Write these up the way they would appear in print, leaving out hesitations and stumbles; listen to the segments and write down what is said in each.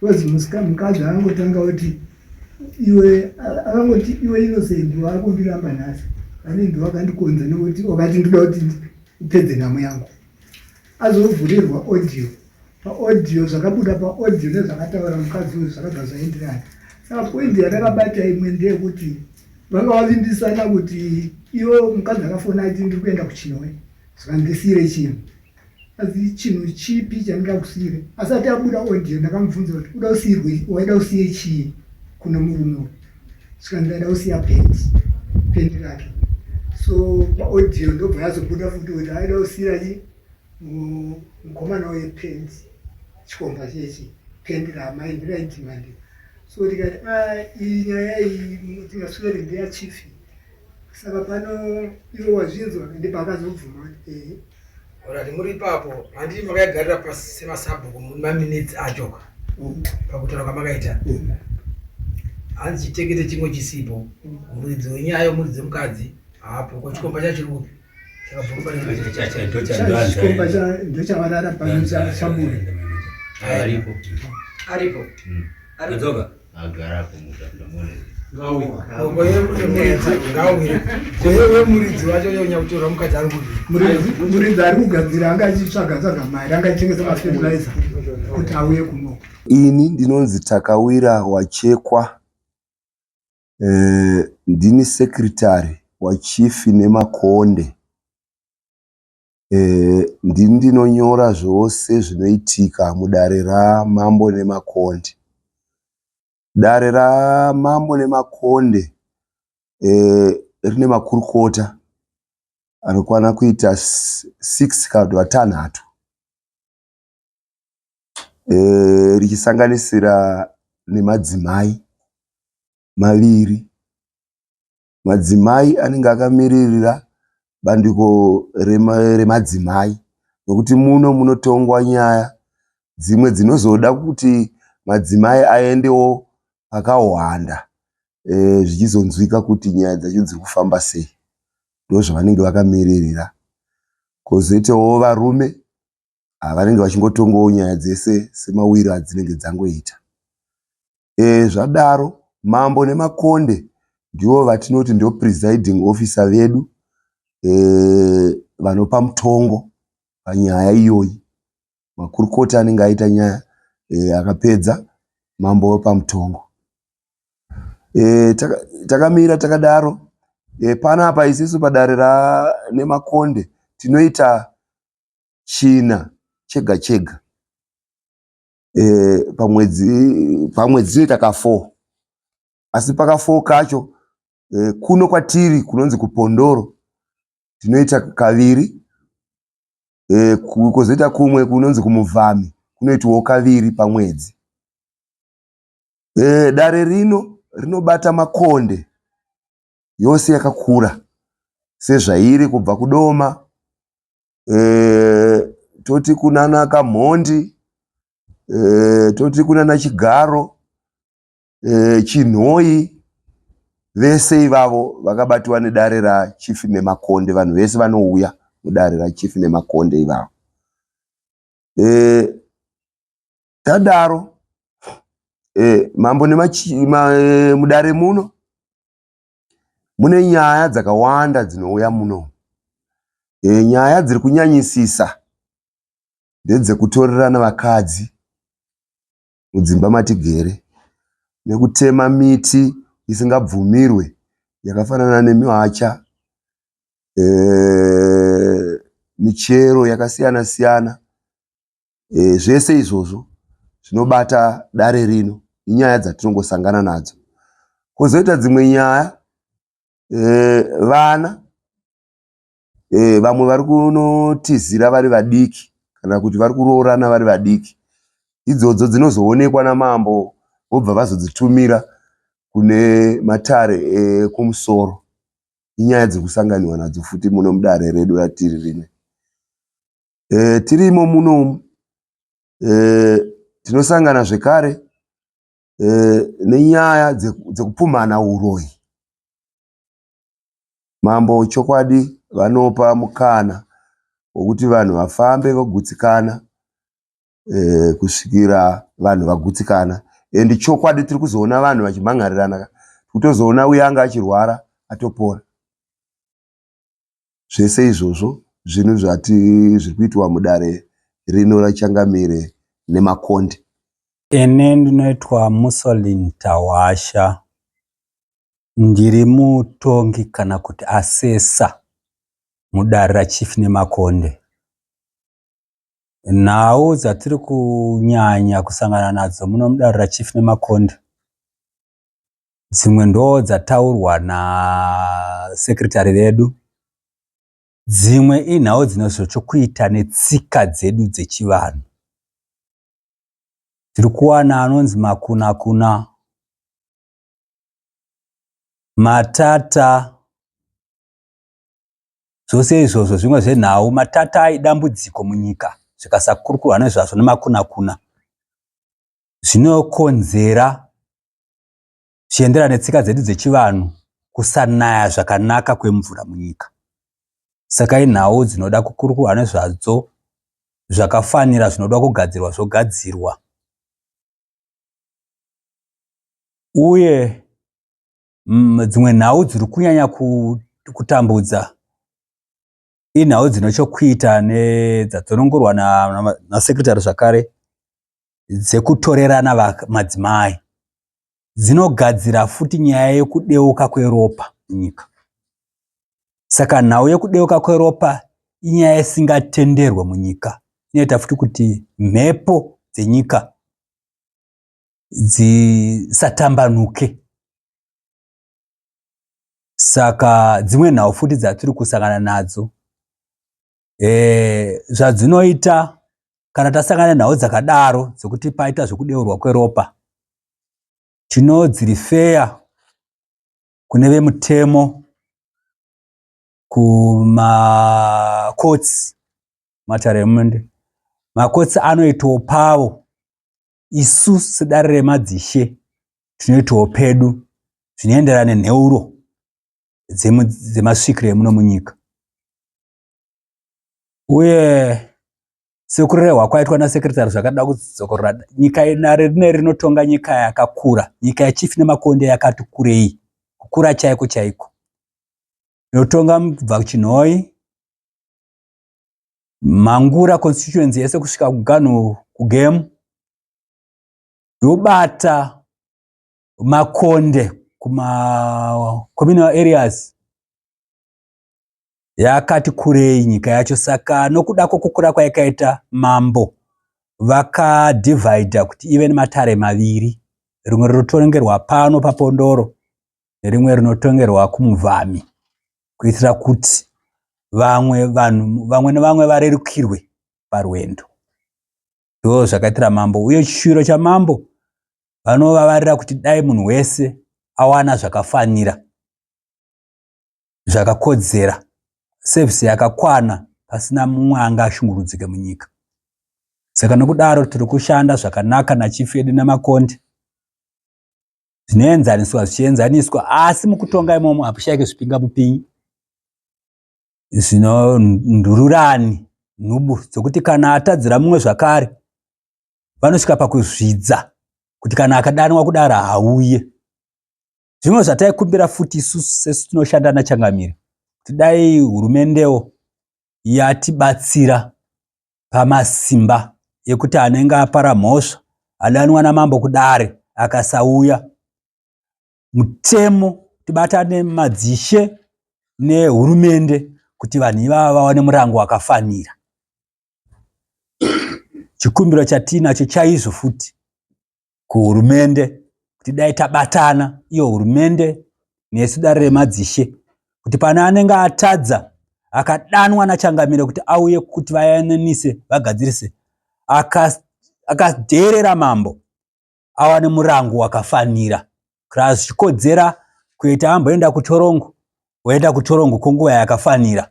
Because mukadzi akangotanga kuti iwe akangoti iwe Innocent waakundiramba nhasi ane ndiwe wakandikonza nekuti wakati ndoda kuti upedze nhamo yangu. Azovhurirwa audio paaudio zvakabuda paaudio nezvakataura mukadzi uyu zvakabva zvaenderana. Saka point yatakabata imwe ndeyekuti vanga vavimbisana kuti iwo mukadzi akafona aiti ndiri kuenda kuChinhoyi saka ndisiire chinhu. Asi chinhu chipi chandingakusiire? Asati abuda audio ndakamubvunza kuti uda usiyirwe waida usiye chii kune murume uyu. Saka ndaida kusiya pendi pendi rake. So paaudio ndobva yazobuda futi kuti aida kusiira chi mukomana uye pendi chikomba chechi pendi raamai ndiraidhimandi. So tikati ah iyi nyaya iyi tingaswere ndeyachifi. Saka pano iwe wazvinzwa ndipakazobvuma kuti ehe. Alright, muri ipapo handiti makaigarira pasi semasabhuku maminitsi acho ka pakutaura kwamakaita hanzi chitekete chimwe chisipo muridzi wenyaya muridzi wemukadzi haapo ko chikomba chacho chiri kupi chikomba ndochavarara pano chabuda aripo aripo adzoka agara kumusha ndamone muridzi wacho nyakutora mukadzi ari kupi muridzi ari kugadzira anga achitsvaga tsvaga mari anga achitengesa mafertilizer kuti auye kuno ini ndinonzi Takawira Wachekwa eh, ndini secretary wachief Nemakonde eh, ndini ndinonyora zvose zvinoitika mudare ramambo Nemakonde. Dare raMambo Nemakonde eh, rine makurukota anokwana kuita 6 kana kuti vatanhatu eh, richisanganisira nemadzimai maviri. Madzimai anenge akamiririra bandiko remadzimai nokuti muno munotongwa nyaya dzimwe dzinozoda kuti madzimai aendewo pakahwanda e, zvichizonzwika kuti nyaya dzacho dziri kufamba sei. Ndozvavanenge vakamiririra. Kozoitawo varume vanenge vachingotongawo nyaya dzese semawiro adzinenge dzangoita. E, zvadaro mambo nemakonde ndivo vatinoti ndio presiding officer vedu e, vanopa mutongo panyaya iyoyi. Makurukota anenge aita nyaya e, akapedza mambo opa mutongo. E, takamira taka takadaro e, panapa isisu padare raNemakonde tinoita china chega chega e, pamwedzi pamwedzi tinoita ka 4 asi paka 4 kacho e, kuno kwatiri kunonzi kupondoro tinoita kaviri e, kozoita kumwe kunonzi kumuvhami kunoitwawo kaviri pamwedzi e, dare rino rinobata makonde yose yakakura sezvairi kubva kudoma e, toti kunana kamhondi e, toti kunana chigaro e, chinhoyi vese ivavo vakabatiwa nedare rachief nemakonde vanhu vese vanouya mudare rachief nemakonde ivavo e, tadaro e, mambo nemachi, ma, e, mudare muno Mune nyaya dzakawanda dzinouya muno. E, nyaya dziri kunyanyisisa ndedzekutorerana vakadzi mudzimba matigere nekutema miti isingabvumirwe yakafanana nemihacha, e, michero yakasiyana siyana. E, zvese izvozvo zvinobata dare rino inyaya dzatinongosangana nadzo. Kozoita dzimwe nyaya e, vana e, vamwe vari kunotizira vari vadiki kana kuti vari kuroorana vari vadiki idzodzo dzinozoonekwa namambo vobva vazodzitumira kune matare ekumusoro inyaya dzekusanganiwa nadzo futi muno mudare redu ratiri rino E, tirimo munomu e, tinosangana zvekare e, nenyaya dzekupumhana uroyi. Mambo chokwadi vanopa mukana wekuti vanhu vafambe vogutsikana e, kusvikira vanhu vagutsikana and chokwadi tiri kuzoona vanhu vachimhan'arirana kutozoona uye anga achirwara atopora. Zvese izvozvo zvinhu zvati zviri kuitwa mudare rino raChangamire Nemakonde. Ini ndinoitwa Mussolin Tawasha. Ndiri mutongi kana kuti assessor mudare raChief Nemakonde. Nhau dzatiri kunyanya kusangana nadzo muno mudare raChief Nemakonde dzimwe ndo dzataurwa nasecretary vedu, dzimwe inhau dzine zvochokuita netsika dzedu dzechivanhu. Tiri kuwana anonzi makunakuna, matata, zvose izvozvo zvimwe zvenhau. Matata idambudziko munyika zvikasakurukurwa nezvazvo nemakunakuna zvinokonzera zvichienderana netsika dzedu dzechivanhu kusanaya zvakanaka kwemvura munyika. Saka inhau dzinoda kukurukurwa nezvadzo zvakafanira zvinoda kugadzirwa zvogadzirwa. Uye dzimwe nhau dziri kunyanya kutambudza inhau dzine chokuita nedzadzonongorwa nasekretary zvakare dzekutorerana madzimai dzinogadzira futi nyaya yekudeuka kweropa munyika. Saka nhau yekudeuka kweropa inyaya isingatenderwe munyika. Inoita futi kuti mhepo dzenyika dzisatambanuke. Saka dzimwe nhau futi dzatiri kusangana nadzo e, zvadzinoita kana tasangana nenhau dzakadaro dzekuti paita zvekudeurwa kweropa tinodzirifeya kune vemutemo kumakotsi matare emumende makotsi anoitawo pavo isu sedare remadzishe tinoitawo pedu zvinoenderana nenheuro dzemasvikiro emuno munyika uye sekurehwa kwaitwa nasekretary zvakada kudzokorora nyika dare rine rinotonga nyika yakakura nyika yachief nemakonde yakati kurei kukura chaiko chaiko inotonga kubva kuchinhoyi mangura constituency yese kusvika kuganhu kugame yobata makonde kuma communal areas yakati kurei nyika yacho saka nokuda kwokukura kwayakaita mambo vakadhivhaidha kuti ive nematare maviri rimwe rinotongerwa pano papondoro nerimwe rinotongerwa kumuvhami kuitira kuti vamwe vanhu vamwe nevamwe varerukirwe parwendo ndo zvakaitira mambo uye chishuviro chamambo vanovavarira kuti dai munhu wese awana zvakafanira zvakakodzera sevhisi yakakwana pasina mumwe anga ashungurudzike munyika saka nokudaro tiri kushanda zvakanaka nachief edu nemakonde zvinoenzaniswa zvichienzaniswa asi mukutonga imomo hakushaike zvipinga mupinyi zvino ndururani nhubu dzekuti kana atadzira mumwe zvakare vanosvika pakuzvidza kuti kana akadanwa kudaro hauye Zvimwe zvataikumbira futi isusu sesu tinoshanda nachangamire kuti dai hurumendewo yatibatsira pamasimba ekuti anenge apara mhosva adanwa namambo kudare akasauya mutemo tibatane madzishe nehurumende kuti vanhu ivava vawane murango wakafanira. Chikumbiro chatiinacho chaizvo futi kuhurumende kuti dai tabatana iyo hurumende nesu dare remadzishe kuti pane anenge atadza akadanwa nachangamire kuti auye kuti vayananise vagadzirise akadheerera aka mambo awane murango wakafanira kana zvichikodzera kuita amboenda kutorongo oenda kutorongo kwenguva yakafanira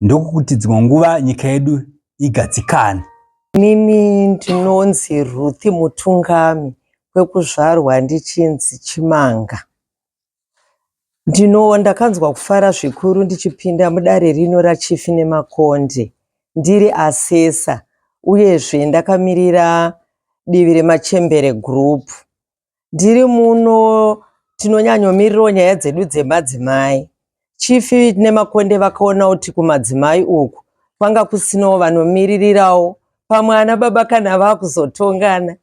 ndokuti dzimwe nguva nyika yedu igadzikane. Inini ndinonzi Ruth Mutungami kwekuzvarwa ndichinzi Chimanga. Ndino ndakanzwa kufara zvikuru ndichipinda mudare rino raChief Nemakonde ndiri assessor uyezve ndakamirira divi remachembere group. Ndiri muno tinonyanyomirirawo nyaya dzedu dzemadzimai. Chief Nemakonde vakaona kuti kumadzimai uku kwanga kusinawo vanomiririrawo pamwe ana baba kana vakuzotongana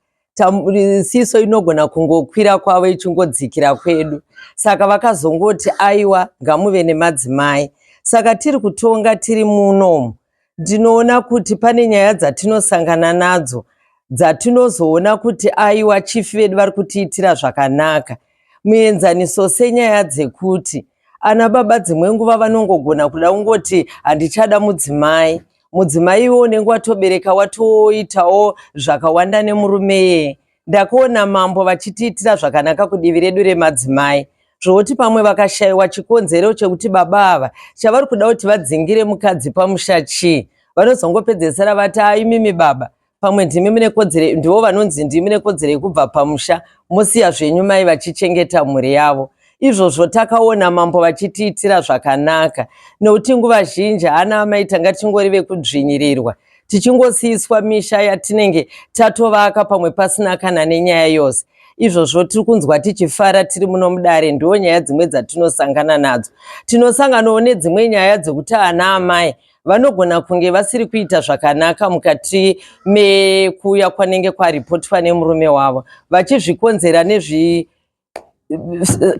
siso inogona kungokwira kwavo ichingodzikira kwedu. Saka vakazongoti aiwa ngamuve nemadzimai. Saka tiri kutonga tiri munomu Ndinoona kuti pane nyaya dzatinosangana nadzo dzatinozoona kuti aiwa chief vedu vari kutiitira zvakanaka. Muenzaniso senyaya dzekuti ana baba dzimwe nguva vanongogona kuda kungoti handichada mudzimai. Mudzimai iwe unenge watobereka watoitawo zvakawanda nemurume iyeye. Ndakaona mambo vachitiitira zvakanaka kudivi redu remadzimai zvokuti pamwe vakashaiwa chikonzero chekuti baba ava chavari kuda kuti vadzingire mukadzi pamusha chii vanozongopedzesera vati aimimi baba pamwe ndimi mune kodzero ndivo vanonzi ndimi mune kodzero yekubva pamusha mosiya zvenyu mai vachichengeta mhuri yavo izvozvo takaona mambo vachitiitira zvakanaka nekuti nguva zhinji ana amai tanga tingori vekudzvinyirirwa tichingosiiswa misha yatinenge tatovaka pamwe pasina kana nenyaya yose izvozvo tiri kunzwa tichifara tiri muno mudare ndiwo nyaya dzimwe dzatinosangana nadzo tinosanganawo nedzimwe nyaya dzekuti ana amai vanogona kunge vasiri kuita zvakanaka mukati mekuuya kwanenge kwaripotwa nemurume wavo vachizvikonzera nezvi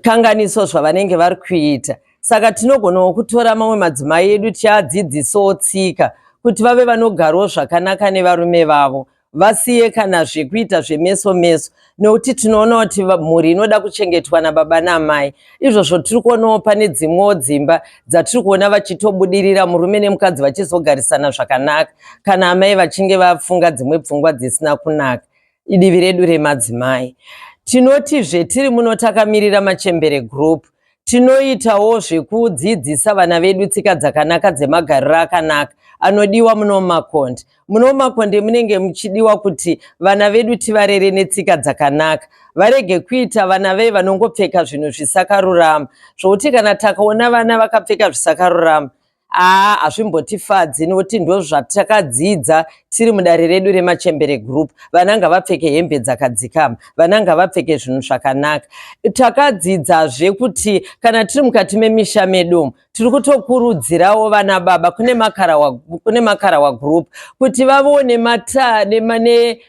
kanganiso zvavanenge vari kuita saka tinogonawo kutora mamwe madzimai edu tiadzidzisawo tsika kuti vave vanogarawo zvakanaka nevarume vavo vasiye kana zvekuita zvemeso meso nekuti tinoona kuti mhuri inoda kuchengetwa nababa namai izvozvo tiri kuonawo pane dzimwewo dzimba dzatiri kuona vachitobudirira murume nemukadzi vachizogarisana zvakanaka kana amai vachinge vafunga dzimwe pfungwa dzisina kunaka idivi redu remadzimai. Tinotizve tiri muno takamirira Machembere Group tinoitawo zvekudzidzisa vana vedu tsika dzakanaka dzemagariro akanaka anodiwa muno mumakonde. Muno mumakonde munenge muchidiwa kuti vana vedu tivarere netsika dzakanaka varege kuita vana vee vanongopfeka zvinhu zvisakarurama zvokuti kana takaona vana vakapfeka zvisakarurama aa hazvimbotifadzi nokuti ndozvatakadzidza tiri mudare redu remachembere group vana ngavapfeke hembe dzakadzikama vana ngavapfeke zvinhu zvakanaka takadzidzazve kuti kana tiri mukati memisha medu umu tiri kutokurudzirawo vana baba kune makarawa kune makarawa group kuti vavewo nemadare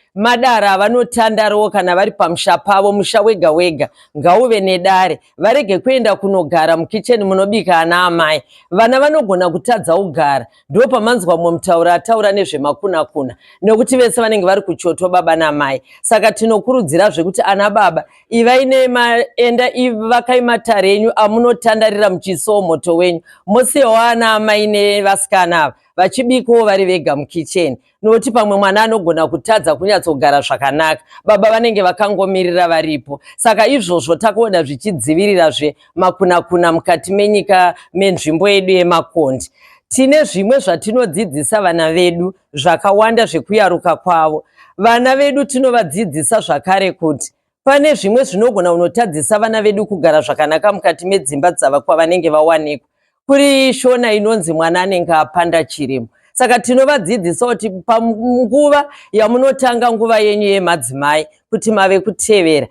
avanotandarawo kana vari pamusha pavo musha wega wega ngauve nedare varege kuenda kunogara mukicheni munobika ana amai vana vanogona kutadza kugara ndo pamanzwa mumwe mutauri ataura nezvemakunakuna nekuti vese vanenge vari kuchoto baba namai saka tinokurudzira zvekuti ana baba ivai nemaenda vakai matare enyu amunotandarira muchiisawo moto wenyu mosiyawo ana amai nevasikana ava vachibikawo vari vega mukicheni nokuti pamwe mwana anogona kutadza kunyatsogara zvakanaka baba vanenge vakangomirira varipo saka izvozvo takuona zvichidzivirirazve makunakuna mukati menyika menzvimbo yedu yemakondi tine zvimwe zvatinodzidzisa vana vedu zvakawanda zvekuyaruka kwavo vana vedu tinovadzidzisa zvakare kuti Pane zvimwe zvinogona kunotadzisa vana vedu kugara zvakanaka mukati medzimba dzava kwavanenge vawanikwa. Kuri Shona inonzi mwana anenge apanda chirimo. Saka tinovadzidzisa kuti panguva yamunotanga nguva yenyu yemadzimai kuti mave kutevera,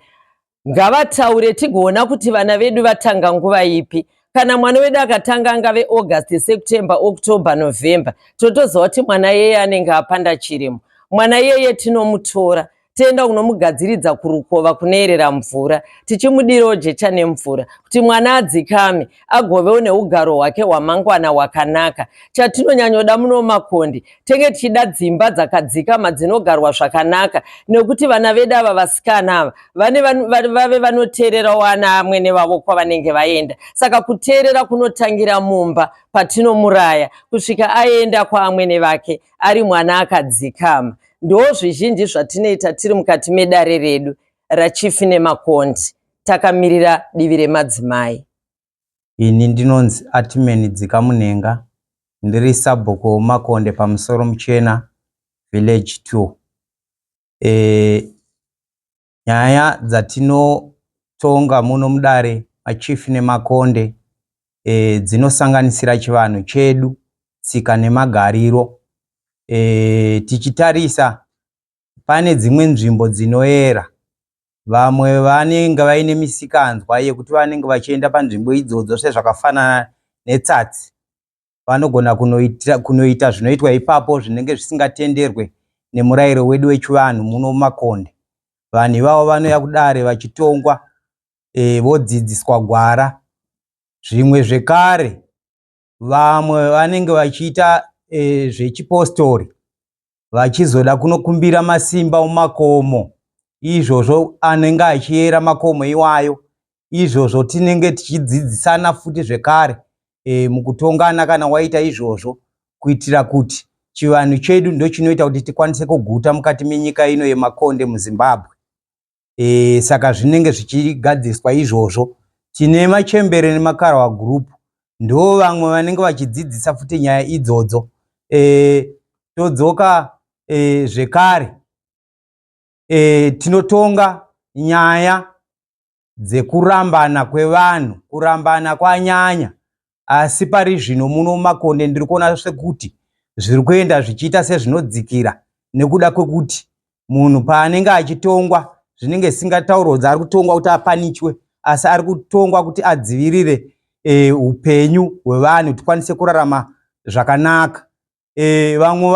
ngavataure tigoona kuti vana vedu vatanga nguva ipi. Kana mwana wedu akatanga angave August, September, October, November, totoziva kuti mwana iyeye anenge apanda chirimo. Mwana iyeye tinomutora toenda kunomugadziridza kurukova kunoerera mvura tichimudirawo jecha nemvura kuti mwana adzikame agovewo neugaro hwake hwamangwana hwakanaka. Chatinonyanyoda muno muMakonde tenge tichida dzimba dzakadzikama dzinogarwa zvakanaka nekuti vana vedu ava vasikana ava vane vave vanoteererawo ana amwene vavo kwavanenge vaenda. Saka kuteerera kunotangira mumba patinomuraya kusvika aenda kwaamwene vake ari mwana akadzikama. Ndozvizhinji zvatinoita tiri mukati medare redu raChief Nemakondi takamirira divi remadzimai. Ini ndinonzi Artiman Dzikamunhenga, ndiri sabhuku weMakonde pamusoro muchena village 2. E, nyaya dzatinotonga muno mudare machief nemakonde e, dzinosanganisira chivanhu chedu, tsika nemagariro. E, tichitarisa Pane dzimwe nzvimbo dzinoera. Vamwe vanenge vaine misikanzwa yekuti vanenge vachienda panzvimbo idzodzo sezvakafanana netsatsi. Vanogona kunoita, kunoita zvinoitwa ipapo zvinenge zvisingatenderwe nemurayiro wedu wechivanhu muno muMakonde. Vanhu ivavo vanouya kudare vachitongwa e, vodzidziswa gwara. Zvimwe zvekare vamwe vanenge vachiita e, zvechipostori vachizoda kunokumbira masimba mumakomo izvozvo anenge achiyera makomo iwayo izvozvo tinenge tichidzidzisana futi zvekare e, mukutongana kana waita izvozvo kuitira kuti chivanhu chedu ndochinoita kuti tikwanise kuguta mukati menyika ino yemakonde muZimbabwe. E, saka zvinenge zvichigadziriswa izvozvo. Tine machembere nemakarwa group ndo vamwe vanenge vachidzidzisa futi nyaya idzodzo. E, todzoka e, zvekare e, tinotonga nyaya dzekurambana kwevanhu. Kurambana kwanyanya asi pari zvino muno muMakonde ndiri kuona sekuti zviri kuenda zvichiita sezvinodzikira nekuda kwekuti munhu paanenge achitongwa zvinenge zvisingataurwe kuti ari kutongwa kuti apanichwe asi ari kutongwa kuti adzivirire e, upenyu hwevanhu tikwanise kurarama zvakanaka. E, vamwe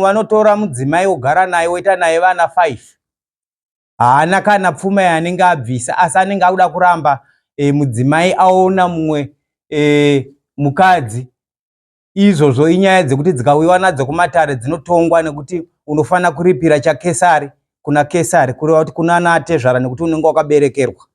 vanotora mudzimai wogara naye woita naye vana 5 haana kana pfuma yaanenge abvisa asi anenge akuda kuramba e, mudzimai aona mumwe e, mukadzi izvozvo inyaya dzekuti dzikauyiwa nadzo kumatare dzinotongwa nekuti unofanira kuripira chakesari kuna kesari kureva kuti kuna ana atezvara nekuti unenge wakaberekerwa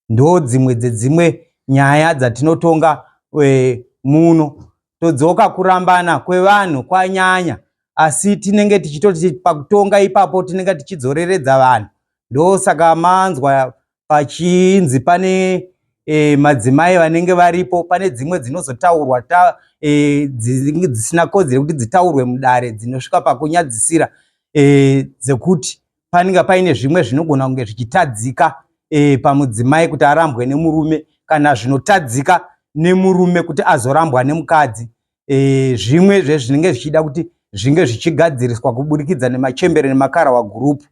ndo dzimwe dzedzimwe nyaya dzatinotonga e, muno todzoka kurambana kwevanhu kwanyanya asi tinenge tichitoti pakutonga ipapo tinenge tichidzoreredza vanhu ndosaka manzwa pachinzi pane e, madzimai vanenge varipo pane dzimwe dzinozotaurwa ta, e, dzisina kodzero yekuti dzitaurwe mudare dzinosvika pakunyadzisira e, dzekuti panenge paine zvimwe zvinogona kunge zvichitadzika e, pamudzimai kuti arambwe nemurume kana zvinotadzika nemurume kuti azorambwa nemukadzi e, zvimwe zvezvinenge zvichida kuti zvinge zvichigadziriswa kuburikidza nemachembere nemakarawa gurupu.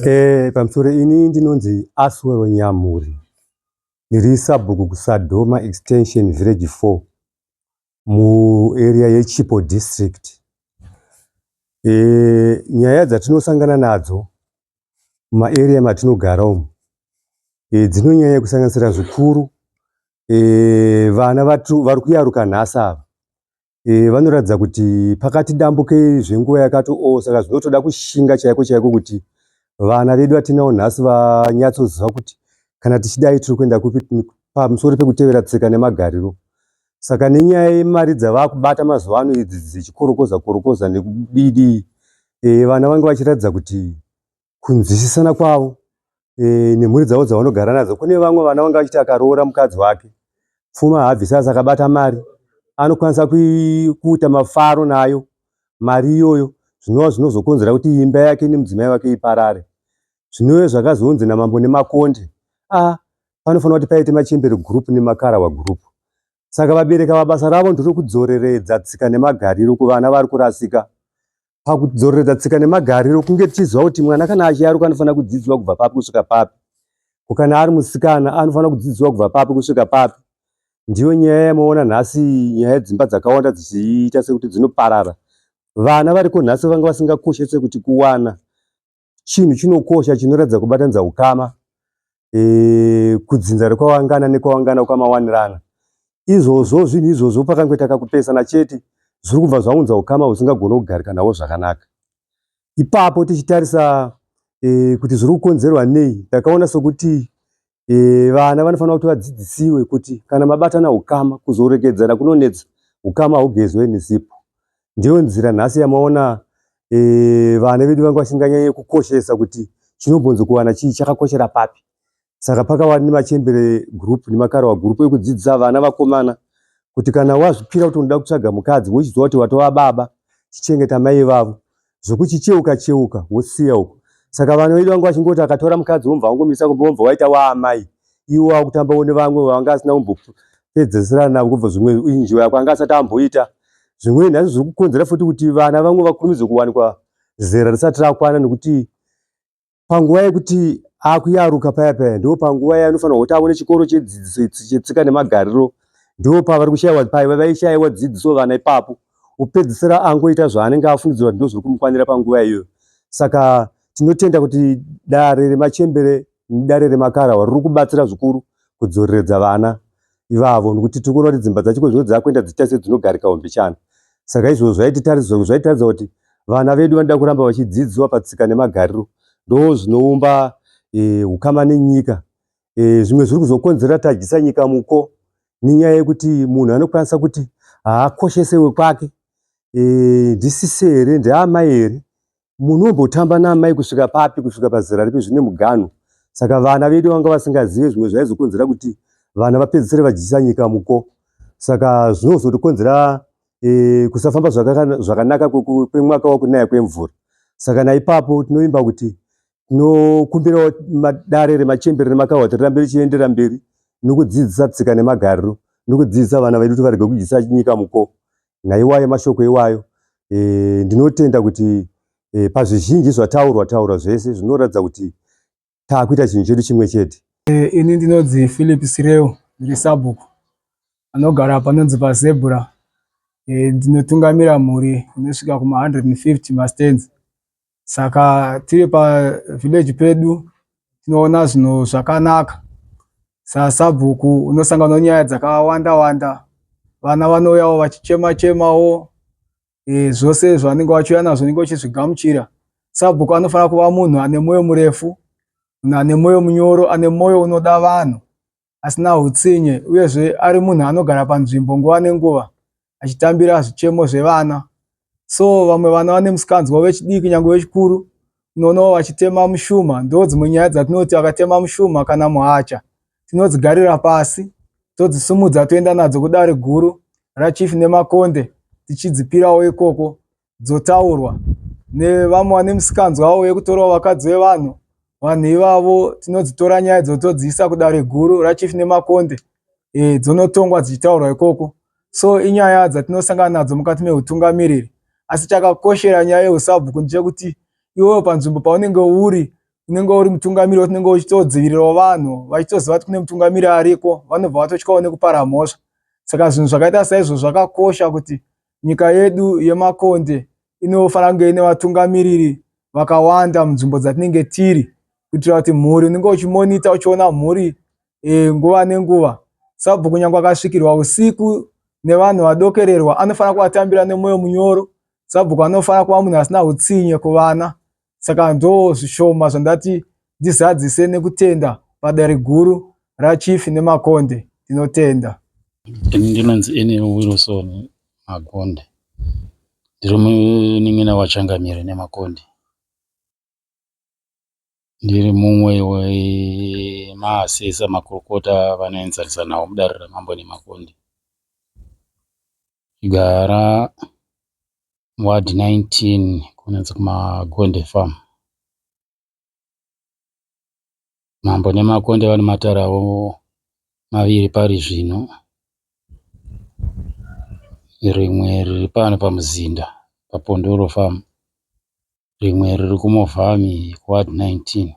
E, pamusoro ini ndinonzi Aswell Nyamuri ndiri sabhuku kuSadoma Extension Village 4 muarea yeChipo District. E, nyaya dzatinosangana nadzo mumaarea matinogara umu e, dzinonyanya kusanganisira zvikuru e, vana vari kuyaruka nhasi ava e, vanoratidza kuti pakati dambukei zvenguva yakati o saka zvinotoda kushinga chaiko chaiko kuti vana vedu vatinawo nhasi vanyatsoziva kuti kana tichidai tiri kuenda kupi pamusoro pekutevera tsika nemagariro saka nenyaya yemari dzavakubata mazuva ano idzi dzechikorokoza korokoza nekudidii e, vana vange vachiratidza kuti kunzwisisana kwavo e, nemhuri dzavo dzavanogara nadzo. Kune vamwe vana vanga vachiti akaroora mukadzi wake pfuma haabvisi asi akabata mari anokwanisa kuita mafaro nayo mari iyoyo zvinova zvinozokonzera kuti imba yake nemudzimai wake iparare. Zvinove zvakazonzi namambo nemakonde a panofanira kuti paite machembere group nemakarawa group. Saka vabereki ava basa ravo nderekudzoreredza tsika nemagariro kuvana vari kurasika. Pakudzoreredza tsika nemagariro kunge tichiziva kuti mwana kana achiyaruka anofanira kudzidziswa kubva papi kusvika papi. Ko kana ari musikana anofanira kudzidziswa kubva papi kusvika papi. Ndiyo nyaya yamaona nhasi nyaya dzimba dzakawanda dzichiita sekuti dzinoparara. Vana variko nhasi vanga vasingakoshese kuti kuwana chinhu chinokosha chinoratidza kubatanidza ukama e, kudzinza rekwawangana nekwawangana kwamawanirana. Izvozvo zvinhu izvozvo pakangoita kakupesana chete zviri kubva zvaunza ukama husingagone kugarika nahwo zvakanaka. Ipapo tichitarisa e, kuti zviri kukonzerwa nei, ndakaona sokuti E, vana vanofanira kuti vadzidzisiwe kuti kana mabatana ukama kuzoregedzana kunonetsa, ukama haugezwe nesipo. Ndiyo nzira nhasi yamaona e, vana vedu vanga vasinganyanye kukoshesa kuti chinombonzi kuwana chii chakakoshera papi. Saka pakava nemachembere group nemakarawa group ekudzidzisa vana vakomana kuti kana wazvipira kuti unoda kutsvaga mukadzi wochiziva kuti watova baba chichengeta mai vavo zvekuchicheuka cheuka wosiya uko saka vana vedu vanga vachingoti akatora mukadzi womva wangomisa kumba womva waita waamai iwo wakutambawo nevamwe vanga asina kumbopedzesera navo kubva zvimwe injiwa yako anga asati amboita zvimweni nhasi zviri kukonzera futi kuti vana vamwe vakurumidze kuwanikwa zera risati rakwana nekuti panguva yekuti akuyaruka paya paya ndipo panguva yaanofanirwa kuti aone chikoro chedzidziso chetsika nemagariro ndipo pavari kushaiwa paiva vaishaiwa dzidziso vana ipapo upedzisira angoita zvaanenge afungidzirwa kuti ndozviri kumukwanira panguva iyoyo saka tinotenda kuti dare remachembere nedare remakarahwa riri kubatsira zvikuru kudzoreredza vana ivavo nokuti tiri kuona kuti dzimba dzacho kozvino dzakuenda dzichiita sedzinogarikawo mbichana saka izvozvo zvaititaridza zvaitaridza kuti vana vedu vanoda kuramba vachidzidziswa patsika nemagariro ndo zvinoumba e, ukama nenyika e, zvimwe zviri kuzokonzera tadyisa nyika muko nenyaya yekuti munhu anokwanisa kuti haakoshese wekwake e, ndisisi here ndiamai here Munombotamba naamai kusvika papi kusvika pazera ripi zvine muganhu saka vana vedu vanga vasingazive zvimwe zvaizokonzera kuti vana vapedzisire vadyisa nyika muko saka zvinozotokonzera e, kusafamba zvakanaka kwemwaka wakunaya kwemvura saka naipapo tinovimba kuti tinokumbirawo dare remachembere remakahwa kuti rirambe richiendera mberi nokudzidzisa tsika nemagariro nokudzidzisa vana vedu kuti varege kudyisa nyika muko Naiwayo mashoko iwayo e, ndinotenda kuti e, pazvizhinji zvataurwa taurwa zvese zvinoratidza kuti taakuita chinhu chedu chimwe chete. E, ini ndinonzi Philip Sireu ndiri sabhuku anogara panonzi paZebra. E, ndinotungamira mhuri inosvika kuma 150 mastands. Saka tiri pavillage pedu tinoona zvinhu zvakanaka. Sasabhuku unosangana nenyaya dzakawanda wanda. Vana vanouyawo vachichema chemawo e, zvose zvavanenge vachiuya nazvo unenge uchizvigamuchira. Sabhuku anofanira kuva munhu ane mwoyo murefu, munhu ane mwoyo munyoro, ane mwoyo unoda vanhu. asina hutsinye uyezve ari munhu anogara panzvimbo nguva nenguva achitambira zvichemo zvevana. So vamwe vana vane musikanzwa vechidiki nyangwe vechikuru unoonawo vachitema mushuma. Ndodzimwe nyaya dzatinoti vakatema mushuma kana muhacha tinodzigarira pasi todzisimudza toenda nadzo kudare guru raChief Nemakonde tichidzipirawo ikoko dzotaurwa nevamwe vane misikanzwa avo yekutorawo vakadzi vevanhu. Vanhu ivavo tinodzitora nyaya idzo todziisa kudare guru raChief Nemakonde e, dzonotongwa dzichitaurwa ikoko. So inyaya dzatinosangana nadzo mukati mehutungamiriri. Asi chakakoshera nyaya yehusabhuku ndechekuti iwewe panzvimbo paunenge uri unenge uri mutungamiri watinenge uchitodzivirirawo vanhu vachitoziva kuti kune mutungamiri ariko vanobva vatotyawo nekupara mhosva. Saka zvinhu zvakaita saizvozvo zvakakosha kuti Nyika yedu yeMakonde inofanira kunge ine vatungamiriri vakawanda munzvimbo dzatinenge tiri kuitira kuti mhuri unenge uchimonita uchiona mhuri e, nguva nenguva. Sabhuku nyangwe akasvikirwa usiku nevanhu vadokererwa anofanira kuvatambira nemwoyo munyoro. Sabhuku anofanira kuva munhu asina utsinye kuvana. Saka ndo zvishoma zvandati ndizadzise nekutenda padare guru raChief Nemakonde. Tinotenda. Ini ndinonzi Enel Wilson Magonde. Ndiri munin'ina waChangamire Nemakonde. Ndiri mumwe wemaasesa makurukota vanoenzanisa nawo mudare raMambo Nemakonde. Gara Ward 19 kunonzi kuMagonde farm. Mambo Nemakonde vane matare avo maviri pari zvino. Rimwe riri pano pamuzinda paPondoro farm, rimwe riri kuMovhami kuward 19.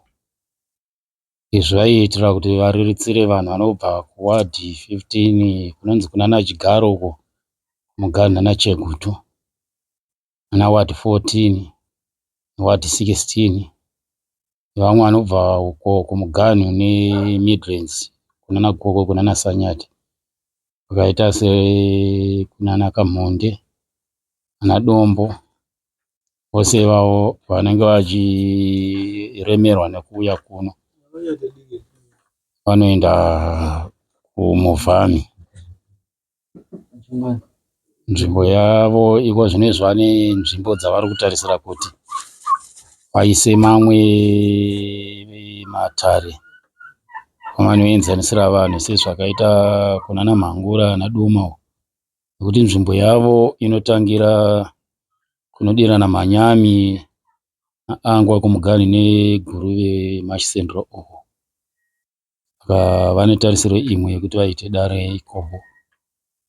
Izvi vaiitira kuti varerutsire vanhu vanobva kuward 15 kunonzi kunana Chigaro uko kumuganhu nana Chegutu. Ana ward 14 neward 16 nevamwe vanobva uko kumuganhu neMidlands kunana Gokwe kunana Sanyati vakaita sekunana Kamhonde ana Dombo vose ivavo vanenge vachiremerwa nekuuya kuno vanoenda kuMovhami. Nzvimbo yavo iko zvinezvi vane nzvimbo dzavari kutarisira kuti vaise mamwe matare avanoenzanisira vanhu sezvakaita kunana Mhangura naDoma uko nekuti nzvimbo yavo inotangira kunodirana Manyami naAngwa kumuganhu neGuruve Mash Central uko. Saka vane tarisiro imwe yekuti vaite dare ikoko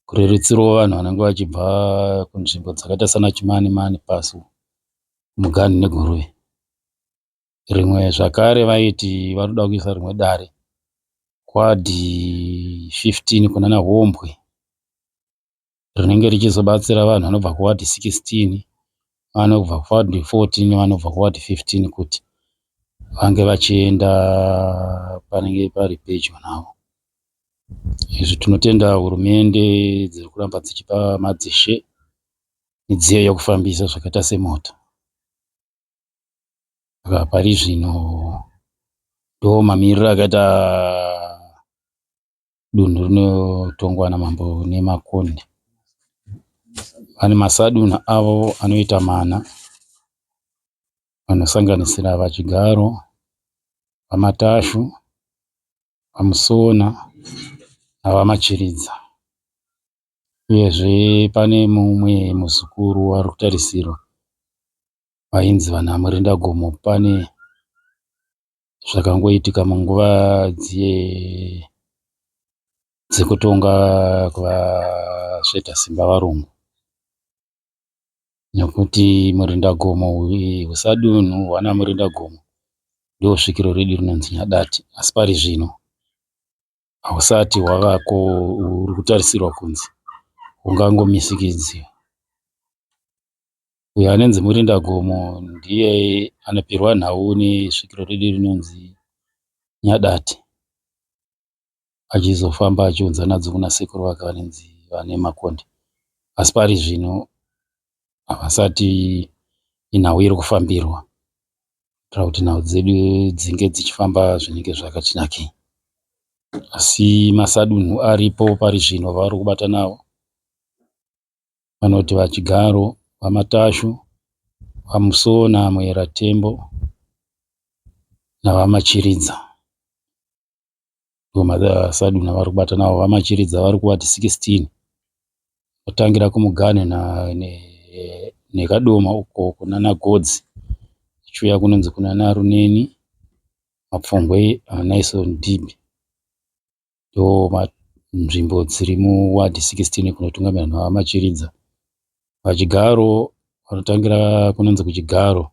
kurerutsirawo vanhu vanenge vachibva kunzvimbo dzakaita sana Chimanimani pasi uko. Muganhu neGuruve. Rimwe zvakare vaiti vari kuda kuisa rimwe dare kuwadhi 15 kunana Hombwe rinenge richizobatsira vanhu vanobva kuwadhi 16 vanobva kuwadhi 14 vanobva kuwadhi 15 kuti vange vachienda panenge pari pedyo navo. Izvi tinotenda hurumende dziri kuramba dzichipa madzishe midziyo yekufambisa zvakaita semota. Saka pari zvino ndo mamiriro akaita dunhu rinotongwa namambo Nemakonde. Vane masadunhu avo anoita mana anosanganisira VaChigaro, VaMatashu, VaMusona naVaMachiridza. Uyezve pane mumwe muzukuru ari kutarisirwa vainzi vana Murindagomo. Pane zvakangoitika munguva dziye dzekutonga kwavasveta simba varungu nekuti Murindagomo husadunhu hwana Murindagomo ndosvikiro redu rinonzi Nyadati asi pari zvino hausati hwavako uri kutarisirwa kunzi ungangomisikidziwa. Uyo anonzi Murindagomo ndiye anopirwa nhau nesvikiro redu rinonzi Nyadati achizofamba achiunza nadzo kuna sekuru vake vanonzi vaNemakonde. Asi pari zvino havasati inhau iri kufambirwa kuitira kuti nhau dzedu dzinge dzichifamba zvinenge zvakati nakei. Asi masadunhu aripo pari zvino vavari kubata navo vanoti VaChigaro, VaMatashu, VaMusona Muera Tembo naVaMachiridza. Ndivo masadunhu avari kubata navo. VaMachiridza vari kuward 16 votangira kumuganhu neKadoma uko kunana Godzi ichiuya kunonzi kunana Runeni, Mapfungwe naNaison Dhibhi. Nzvimbo dziri muward 16 kunotungamirwa naVaMachiridza. VaChigaro vanotangira kunonzi kuChigaro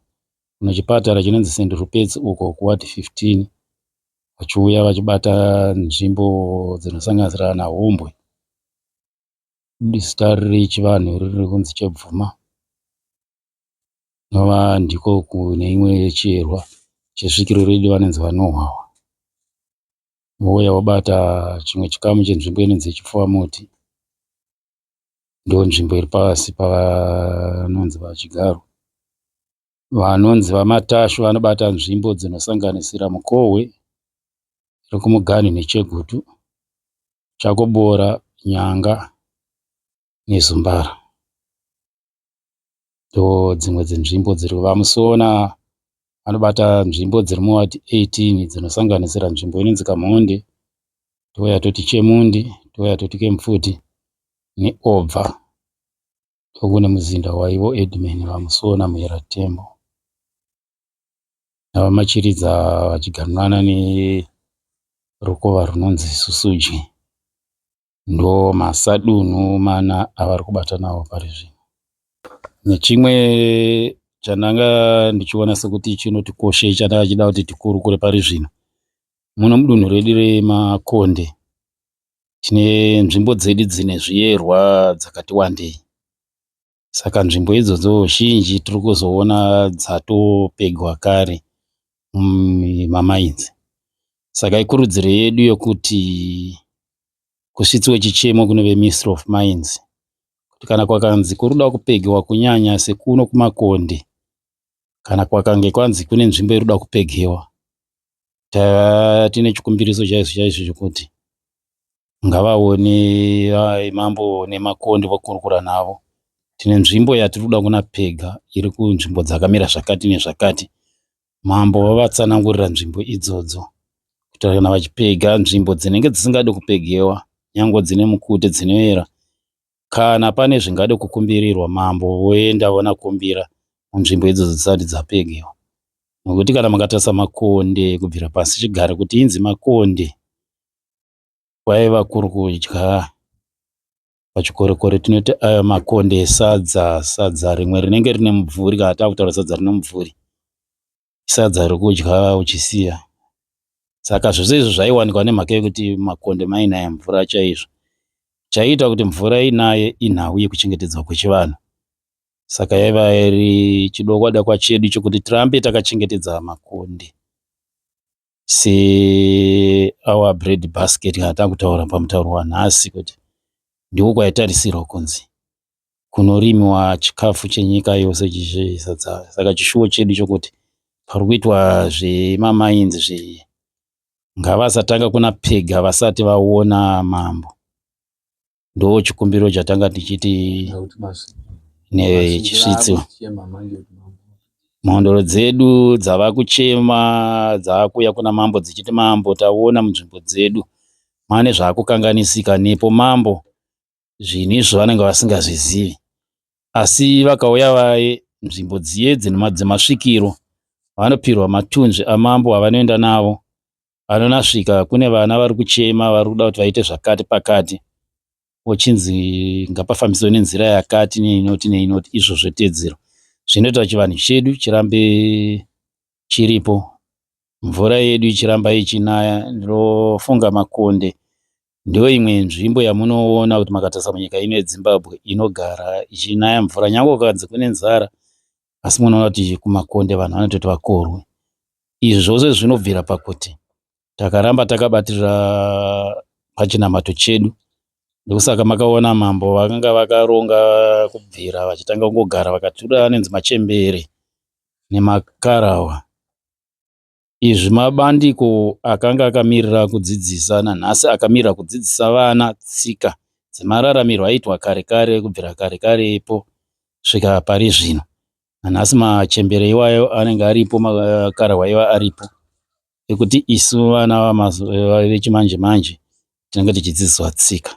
kune chipatara chinonzi St Rupert's uko kuward 15 vachiuya vachibata nzvimbo dzinosanganisira naHombwe zita rechivanhu riri kunzi Chebvuma inova ndiko kune imwe chiyerwa chesvikiro redu vanonzi VaNohwahwa. Vouya vobata chimwe chikamu chenzvimbo inonzi Chipfuvamuti. Ndonzvimbo iri pasi pavanonzi VaChigaro. Vanonzi VaMatashu vanobata nzvimbo dzinosanganisira Mukohwe iri kumuganhu neChegutu, Chakobora, Nyanga neZumbara. Ndodzimwe dzenzvimbo dziri VaMusona vanobata nzvimbo dziri muward 18 dzinosanganisira nzvimbo inonzi Kamhonde, touya toti Chemundi, touya toti Kemupfuti neObva. Ndokune muzinda waivo Edman VaMusona Muera Tembo naVaMachiridza vachiganhurana nerukova runonzi Susudyi. Ndomasadunhu mana avari kubata nawo pari zvino. Nechimwe chandanga ndichiona sekuti chinoti koshei chandanga ndichida kuti tikurukure pari zvino, muno mudunhu redu reMakonde tine nzvimbo dzedu dzine zviyerwa dzakati wandei. Saka nzvimbo idzodzo zhinji tiri kuzoona dzatopegwa kare mamainzi. Saka ikurudziro yedu yekuti kusvitswe chichemo kune veMinistry of Mines kuti kana kwakanzi kuri kuda kupegiwa kunyanya sekuno kuMakonde kana kwakange kwanzi kune nzvimbo iri kuda kupegewa tava tine chikumbiriso chaizvo chaizvo chekuti ngavaone mambo nemakonde vokurukura navo. Tine nzvimbo yatiri kuda kunapega iri kunzvimbo dzakamira zvakati nezvakati. Mambo vavatsanangurira nzvimbo idzodzo kuitira kana vachipega nzvimbo dzinenge dzisingadi kupegewa nyangwe dzine mukute dzinoera kana pane zvingade kukumbirirwa mambo voenda vonakumbira munzvimbo idzodzo dzisati dzapegewa. Nokuti kana mukatarisa makonde kubvira pasi chigare kuti inzi makonde kwaiva kuri kudya. Pachikorekore tinoti ayo makonde esadza, sadza rimwe rinenge rine mubvuri kana takutaura sadza rine mubvuri. Sadza rekudya uchisiya. Saka zvose izvi zvaiwanikwa nemhaka yekuti makonde mainaya mvura chaizvo. Chaiita kuti mvura inaye inhau yekuchengetedzwa kwechivanhu. Saka yaiva iri chidokwadokwa chedu chekuti tirambe takachengetedza makonde. Se our bread basket kana takutaura pamutauro wanhasi kuti ndiko kwaitarisirwa kunzi kunorimiwa chikafu chenyika yose chichisadza. Saka chishuwo chedu chokuti pari kuitwa zvemamainzi zve ngavasatanga kuna pega vasati vaona mambo. Ndochikumbiro chatanga tichiti nechisvitsi. Mhondoro dzedu dzava kuchema dzakuuya kuna mambo dzichiti mambo taona munzvimbo dzedu mane zvakukanganisika nepo mambo zvinhu izvo vanenge vasingazvizivi asi vakauya vaye nzvimbo dziye dzemasvikiro vanopirwa matunzvi amambo avanoenda navo Anonasvika kune vana vari kuchema vari kuda kuti vaite zvakati pakati ochinzi ngapafambiswe nenzira yakati neinoti neinoti izvo zvotedzerwa. Zvinoita chivanhu chedu chirambe chiripo mvura yedu ichiramba ichinaya. Ndinofunga Makonde ndoimwe nzvimbo yamunoona kuti makatarisa munyika ino yeZimbabwe inogara ichinaya mvura nyangwe kukanzi kune nzara asi munoona kuti kuMakonde vanhu vanototi vakorwe. Izvi zvose zvinobvira pakuti takaramba takabatirira pachinamato chedu. Ndokusaka makaona mambo vakanga vakaronga kubvira vachitanga kungogara vakatura anonzi machembere nemakarahwa. Izvi mabandiko akanga akamirira kudzidzisa nanhasi akamirira kudzidzisa vana tsika dzemararamiro aiitwa kare kare kubvira kare karepo kusvika pari zvino. Nanhasi machembere iwayo anenge aripo makarahwa iwayo aripo ekuti isu vana vechimanje manje tinenge tichidzidziswa tsika.